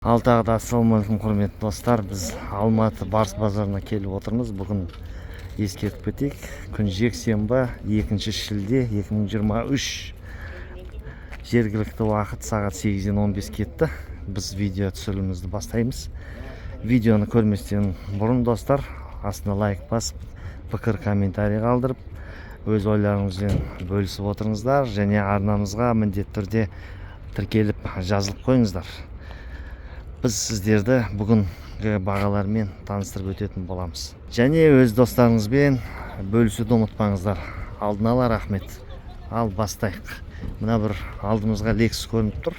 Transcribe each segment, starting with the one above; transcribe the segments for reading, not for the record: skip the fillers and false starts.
Ал тағы да ассалаумағалейкум, құрметті достар! Біз Алматы Барыс базарына келіп отырмыз. Бүгін, ескертіп кетейік, күн жексенбі, 2 шілде 2023, жергілікті уақыт сағат 8-ден 15 кетті. Біз видео түсірілімімізді бастаймыз. Видеоны көрместен бұрын, достар, астына лайк басып, пікір, комментарий қалдырып, өз ойларыңызбен бөлісіп отырыңыздар және арнамызға міндетті түрде тіркеліп, жазылып қойыңыздар. Біз сіздерді бүгінгі бағалармен таныстырып өтетін боламыз және өз достарыңызбен бөлісуді ұмытпаңыздар. Алдын ала рахмет. Ал бастайық. Мына бір алдымызға Lexus көрініп тұр,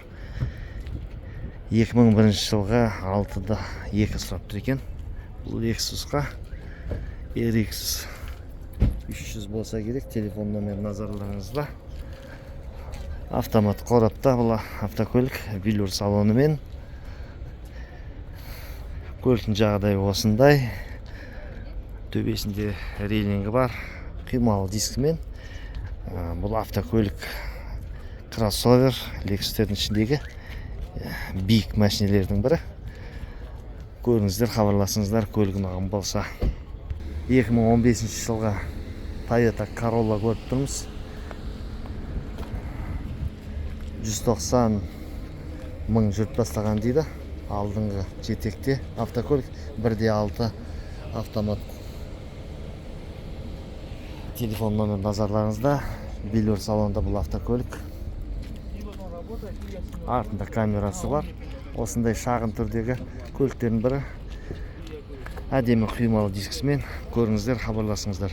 2001 жылғы, 6,2 сұрап тұр екен. Бұл Lexusқа RX 300 болса керек. Телефон номері назарларыңызда. Автомат қорапта бұл автокөлік, велюр салонымен. Көліктің жағдайы осындай, төбесінде рейлингі бар, құймалы дискімен. Бұл автокөлік кроссовер, Lexusтердің ішіндегі биік машинелердің бірі. Көріңіздер, хабарласыңыздар, көлік ұнаған болса. 2015 жылғы Toyota Corolla көріп тұрмыз. 190 мың жүріп тастаған дейді. Алдыңғы жетекте автокөлік, 1,6 автомат. Телефон номер назарларыңызда. Велюр салонда бұл автокөлік, артында камерасы бар. Осындай шағын түрдегі көліктердің бірі, әдемі құймалы дискісімен. Көріңіздер, хабарласыңыздар.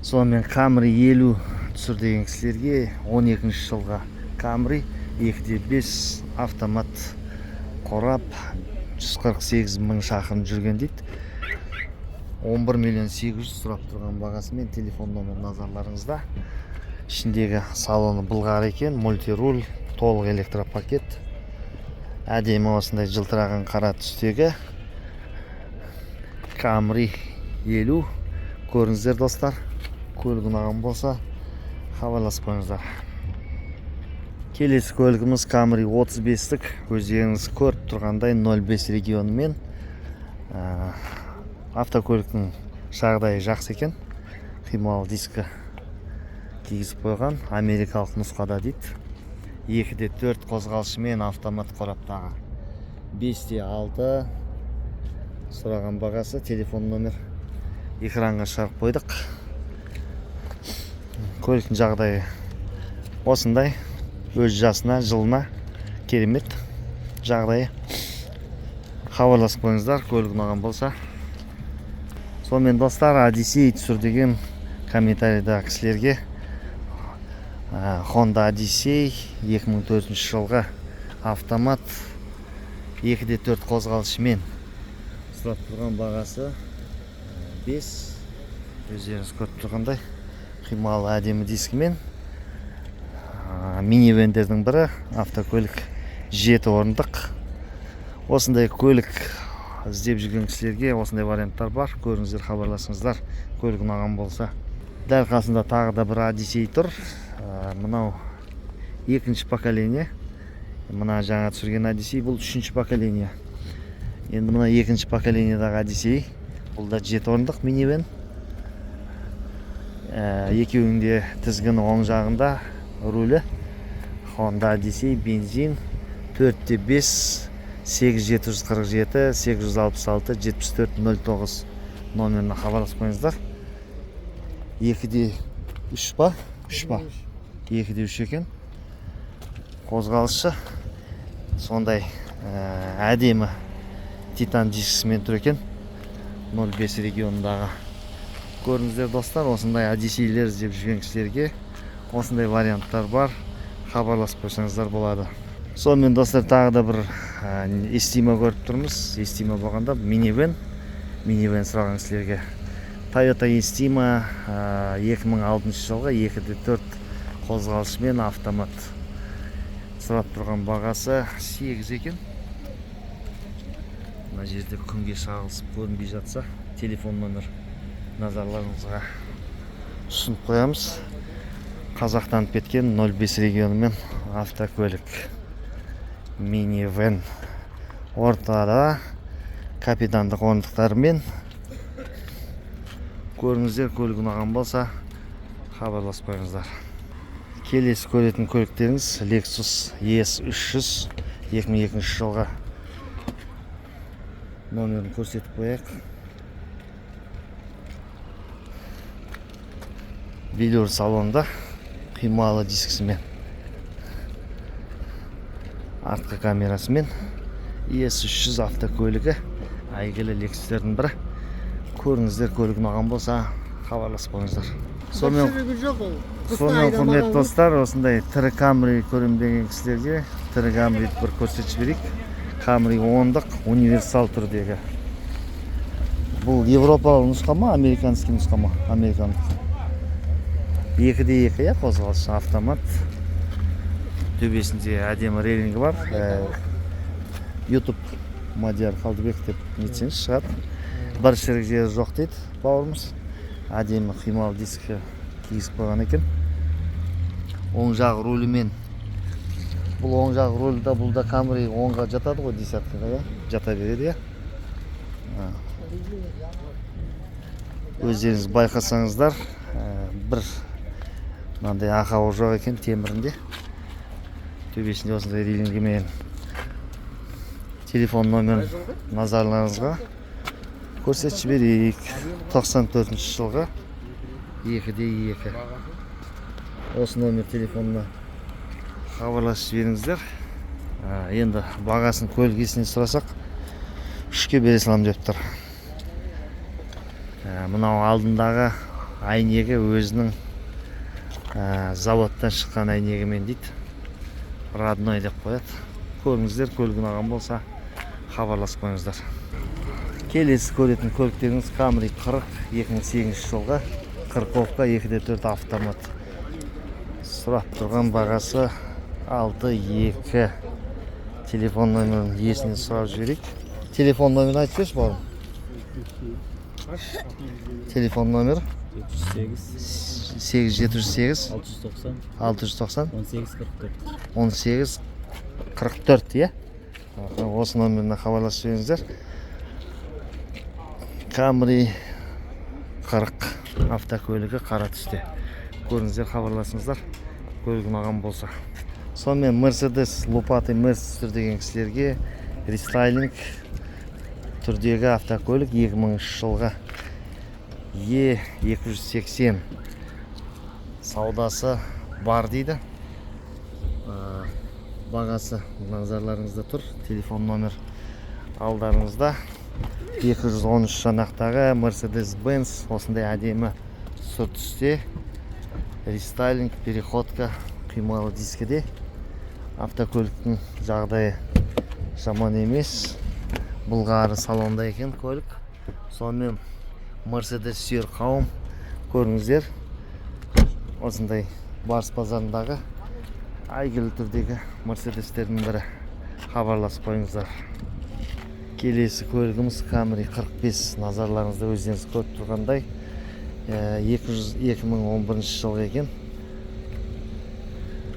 Сонымен, Camry 50 түсір деген кісілерге 12 жылғы Camry, 2,5 автомат қорап, 148 мың шақырым жүрген дейді. 11 миллион 800 сұрап тұрған бағасымен. Телефон номер назарларыңызда. Ішіндегі салоны былғары екен, мультируль, толық электропакет. Әдемі осындай жылтыраған қара түстегі Camry 50. Көріңіздер, достар, көлік ұнаған болса, хабарласып қойыңыздар. Келесі көлігіміз Camry 35-тік, өздеріңіз көріп тұрғандай, 05 регионымен. Автокөліктің жағдайы жақсы екен, құймалы дискі кигізіп қойған. Америкалық нұсқада дейді. 2,4 қозғалысымен автомат қораптағы, 5,6 сұраған бағасы. Телефон номер экранға шығарып қойдық. Көліктің жағдайы осындай, өз жасына, жылына керемет жағдайы. Хабарласып қойыңыздар, көлік ұнаған болса. Сонымен, достар, Одиссей түсір деген комментарийдағы кісілерге Honda Odyssey, 2004 жылғы, автомат, 2,4 қозғалысымен. Сұрап тұрған бағасы 5. Өздеріңіз көріп тұрғандай, құймалы әдемі дискімен. Минивендердің бірі автокөлік, жеті орындық. Осындай көлік іздеп жүрген кісілерге осындай варианттар бар. Көріңіздер, хабарласыңыздар, көлік ұнаған болса. Дәл қасында тағы да бір Одиссей тұр. Мынау екінші поколение. Мына жаңа түсірген Одиссей бұл үшінші поколение. Енді мына екінші поколениедағы Одиссей, бұл да жеті орындық минивен. Екеуінің де тізгіні оң жағында, рулі. Honda Odyssey бензин, 4,5. 8747 866 74 09 номеріне хабарласып қойыңыздар. 2,3 па, үш па? 2,3 екен. Қозғалысы сондай, әдемі титан дискісімен тұр екен, 05 регионындағы. Көріңіздер, достар, осындай Одиссейлер іздеп жүрген кісілерге осындай варианттар бар, хабарласып қойсаңыздар болады. Сонымен, достар, тағы да бір Эстима көріп тұрмыз. Эстима болғанда минивен. Минивен сұраған кісілерге Toyota Estima, 2006 жылғы, 2,4 қозғалысымен автомат. Сұрап тұрған бағасы 8 екен. Мына жерде күнге шағылысып көрінбей жатса, телефон номер назарларыңызға ұсынып қоямыз. Қазақтанып кеткен 05 регионымен автокөлік, минивэн. Ортада капитандық орындықтармен. Көріңіздер, көлік ұнаған болса, хабарласып қойыңыздар. Келесі көретін көліктеріңіз Lexus ES 300, 2002 жылғы. Номерін көрсетіп қояйық. Велюр салонда, құймалы дискісімен, артқы камерасымен. ES 300 автокөлігі, әйгілі Lexus'тердің бірі. Көріңіздер, көлік ұнаған болса, хабарласып қойыңыздар. Сонымен, құрметті достар, осындай тірі Камри көрем деген кісілерге тірі Камри бір көрсетіп жіберейік. Камри 10-дық, универсал түрдегі. Бұл европалық нұсқа ма, американский нұсқа ма? Американдық. 2 де 2, иә, қозғалыс автомат. Төбесінде әдемі рейлингі бар. YouTube Мадияр Қалдыбек деп нетсеңіз, шығады. Бір шірік жері жоқ дейді бауырымыз. Әдемі құймалы дискі кигізіп қойған екен. Оң жақ рулімен. Бұл оң жақ рульда, бұл да Камри оңға жатады ғой, десяткаға, иә, жата береді, иә. Өздеріңіз байқасаңыздар, бір мынандай ақауы жоқ екен темірінде. Төбесінде осындай рейлингімен. Телефон номерін назарларыңызға көрсетіп жіберейік. 94 жылғы, 2 де 2. Осы номер телефонына хабарласып жіберіңіздер. Енді бағасын көлік иесінен сұрасақ, 3-ке бере саламын деп тұр. Мынау алдындағы әйнегі өзінің заводтан шыққан әйнегімен дейді, родной деп қояды. Көріңіздер, көлік ұнаған болса, хабарласып қойыңыздар. Келесі көретін көліктеріңіз Камри 40, 2008 жылғы, қырковка, 2 де 4 автомат. Сұрап тұрған бағасы 6,2. Телефон номерін иесінен сұрап жіберейік. Телефон номерін айтып берші, бауырым. Телефон номері? 708. 8 708. 690. 690. 18 44. 18 44, иә. Осы номеріне хабарласып жіберіңіздер. Камри 40 автокөлігі қара түсте. Көріңіздер, хабарласыңыздар, көлік ұнаған болса. Сонымен, Мерседес, лопатый Мерседес деген кісілерге рестайлинг түрдегі автокөлік, 2000 жылғы, Е 280. Саудасы бар дейді. Бағасы назарларыңызда тұр, телефон номер алдарыңызда. 213 шанақтағы Mercedes Benz осындай әдемі сұр түсте, рестайлинг, переходка, құймалы дискіде. Автокөліктің жағдайы жаман емес, былғары салонда екен көлік. Сонымен, Мерседес сүйер қауым, көріңіздер, осындай Барыс базарындағы әйгілі түрдегі Мерседестердің бірі. Хабарласып қойыңыздар. Келесі көлігіміз Камри 45, назарларыңызда, өздеріңіз көріп тұрғандай. 200 2011 жылғы екен.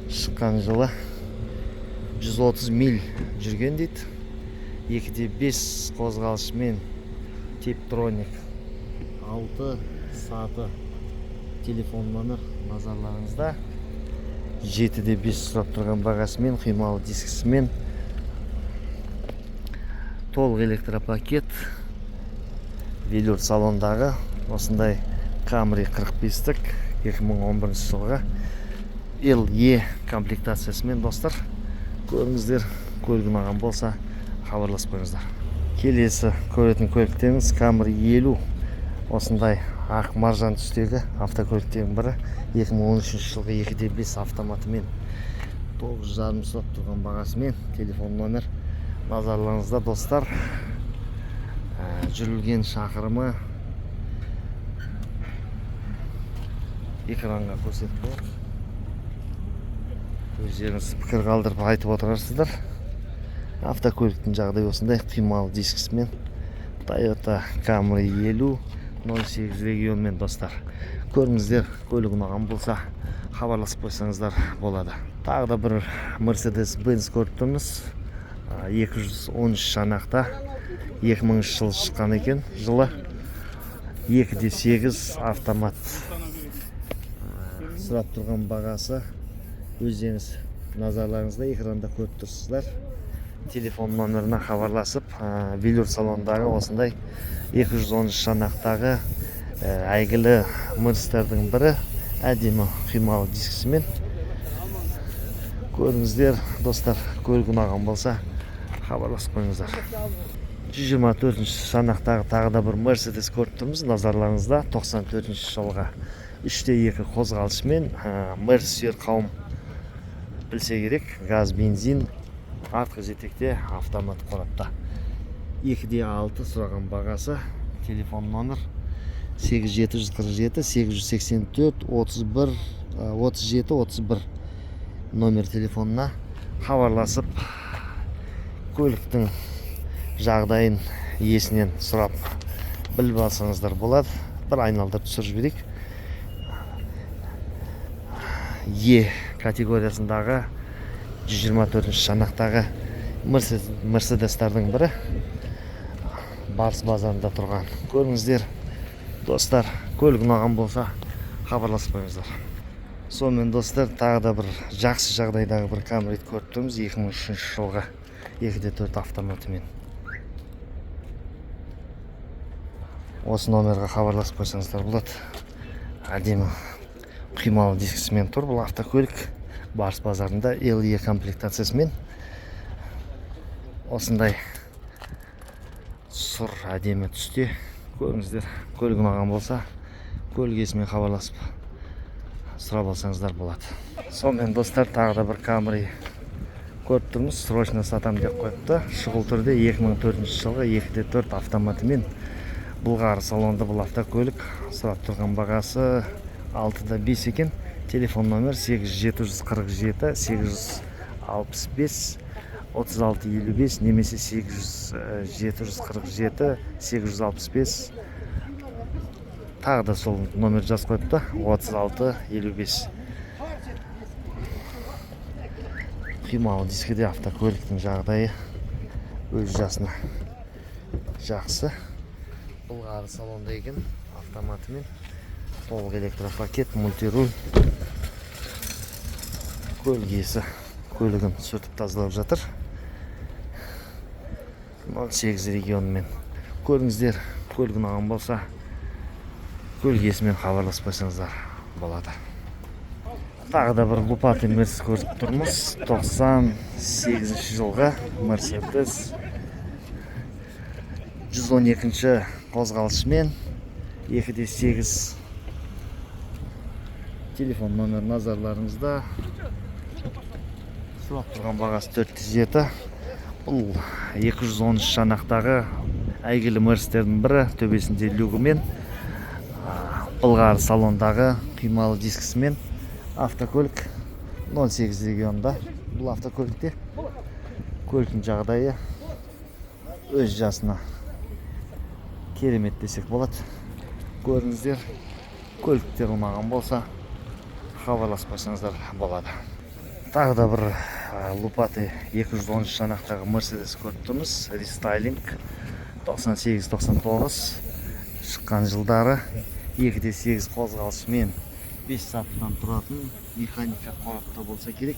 Шыққан жылы 130 миль жүрген дейді. 2 де 5 қозғалысымен, типтроник, 6 саты. Телефон номер назарларыңызда. 7 де 5 сұрап тұрған бағасымен, құймалы дискісімен, толық электропакет, велюр салондағы осындай Camry 45-тік, 2011 жылғы, LE комплектациясымен. Достар, көріңіздер, көлік ұнаған болса, хабарласып қойыңыздар. Келесі көретін көліктеріңіз Camry 50, осындай ақ маржан түстегі автокөліктердің бірі, 2013 жылғы, 2 де 5 автоматымен, 9,5 сұрап тұрған бағасымен. Телефон номер назарларыңызда, достар. Жүрілген шақырымы экранға көрсетіп қояйық, өздеріңіз пікір қалдырып, айтып отырарсыздар. Автокөліктің жағдайы осындай, құймалы дискісімен, Toyota Camry 50, 08 регионмен. Достар, көріңіздер, көлік ұнаған болса, хабарласып қойсаңыздар болады. Тағы да бір Mercedes Benz көріп тұрмыз. 213 шанақта, 2000 жылы шыққан екен, жылы 2,8 автомат. Сұрап тұрған бағасы өздеріңіз назарларыңызда, экранда көріп тұрсыздар. Телефон номеріне хабарласып, велюр салондағы осындай 213 шанақтағы әйгілі мерстердің бірі, әдемі құймалы дискісімен. Көріңіздер, достар, көлік ұнаған болса, хабарласып қойыңыздар. 124 шанақтағы тағы да бір Мерседес көріп тұрмыз назарларыңызда. 94 жылғы, 3,2 қозғалысымен. Мерс сүйер қауым білсе керек, газ, бензин, артқы жетекте автомат қорапта. 2,6 сұраған бағасы. Телефон номер 8747 884 31 37 31. Номер телефонына хабарласып, көліктің жағдайын иесінен сұрап біліп алсаңыздар болады. Бір айналдырып түсіріп жіберейік. Е категориясындағы 124 шанақтағы Мерседестардың бірі, Барыс базарында тұрған. Көріңіздер, достар, көлік ұнаған болса, хабарласып қойыңыздар. Сонымен, достар, тағы да бір жақсы жағдайдағы бір Камри көріп тұрмыз, 2003 жылғы, 2,4 автоматымен. Осы номерға хабарласып қойсаңыздар болады. Әдемі құймалы дискісімен тұр бұл автокөлік Барыс базарында, LE комплектациясымен. Осындай сұр әдемі түсте. Көріңіздер, көлік ұнаған болса, көлік иесімен хабарласып сұрап алсаңыздар болады. Сонымен, достар, тағы да бір Камри көріп тұрмыз. Срочно сатам деп қойыпты. Шұғыл түрде. 2004 жылғы, 2,4 автоматымен, былғары салонды бұл автокөлік. Сұрап тұрған бағасы 6,5 екен. Телефон номер 8747 865 36 55 немесе 8747 865, тағы да сол номер жазып қойыпты, 36 55. Құймалы дискіде. Автокөліктің жағдайы өз жасына жақсы. Былғары салонда екен, автоматымен, толық электропакет, мультируль. Көлік иесі көлігін сүртіп тазалап жатыр. 08 регионымен. Көріңіздер, көлік ұнаған болса, көлік иесімен хабарласып қойсаңыздар болады. Тағы да бір лупатый мерс көріп тұрмыз. 98 жылғы Мерседес, 112 қозғалысымен, 2,8. Телефон номер назарларыңызда. Сұрап тұрған бағасы 4,7. Бұл 213 шанақтағы әйгілі мерстердің бірі, төбесінде люгімен, былғары салондағы құймалы дискісімен автокөлік. 08 регионда бұл автокөлікте. Көліктің жағдайы өз жасына керемет десек болады. Көріңіздер, көліктер ұнаған болса, хабарласып қойсаңыздар болады. Тағы да бір лупатый 210 шанақтағы Мерседес көріп тұрмыз. Рестайлинг, 98-99 шыққан жылдары, 2,8 қозғалысымен, 5 сатыдан тұратын, механика қорапта болса керек.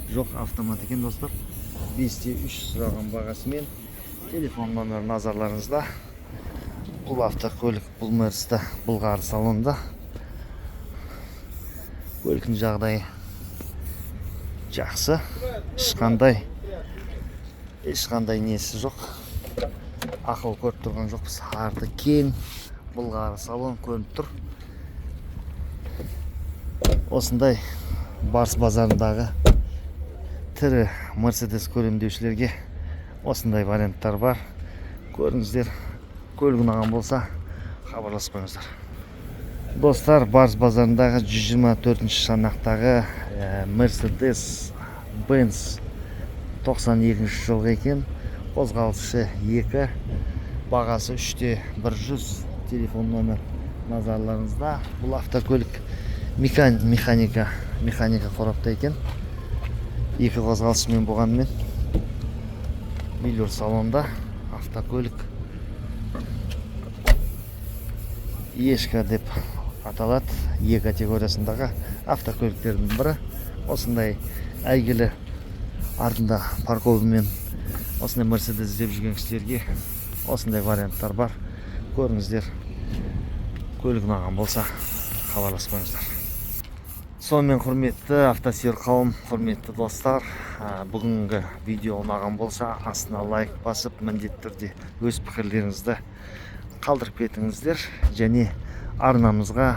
Жоқ, автомат екен, достар. 5,3 сұраған бағасымен. Телефон номері назарларыңызда. Бұл автокөлік, бұл мерсті былғары салонда. Көліктің жағдайы жақсы, ешқандай несі жоқ, ақау көріп тұрған жоқпыз. Арты кең, былғары салон көрініп тұр. Осындай Барыс базарындағы тірі Мерседес көрем деушілерге осындай варианттар бар. Көріңіздер, көлік ұнаған болса, хабарласып қойыңыздар. Достар, Барыс базарындағы 124 шанақтағы Мерседес Бенц, 92 жылғы екен, қозғалысы 2, бағасы 3-те 100. Телефон номер назарларыңызда. Бұл автокөлік механика қорапта екен, екі қозғалысымен болғанымен. Велюр салонда автокөлік. Ешка деп аталады. Е категориясындағы автокөліктердің бірі. Осындай әйгілі артында парковымен осындай Мерседес іздеп жүрген кісілерге осындай варианттар бар. Көріңіздер. Көлік ұнаған болса, хабарласып қойыңыздар. Сонымен, құрметті автосүйер қауым, құрметті достар, бүгінгі видео ұнаған болса, астына лайк басып, міндетті түрде өз пікірлеріңізді қалдырып кетіңіздер және арнамызға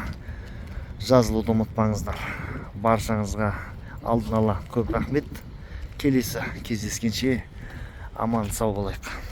жазылуды ұмытпаңыздар. Баршаңызға алдын ала көп рахмет. Келесі кездескенше аман сау болайық.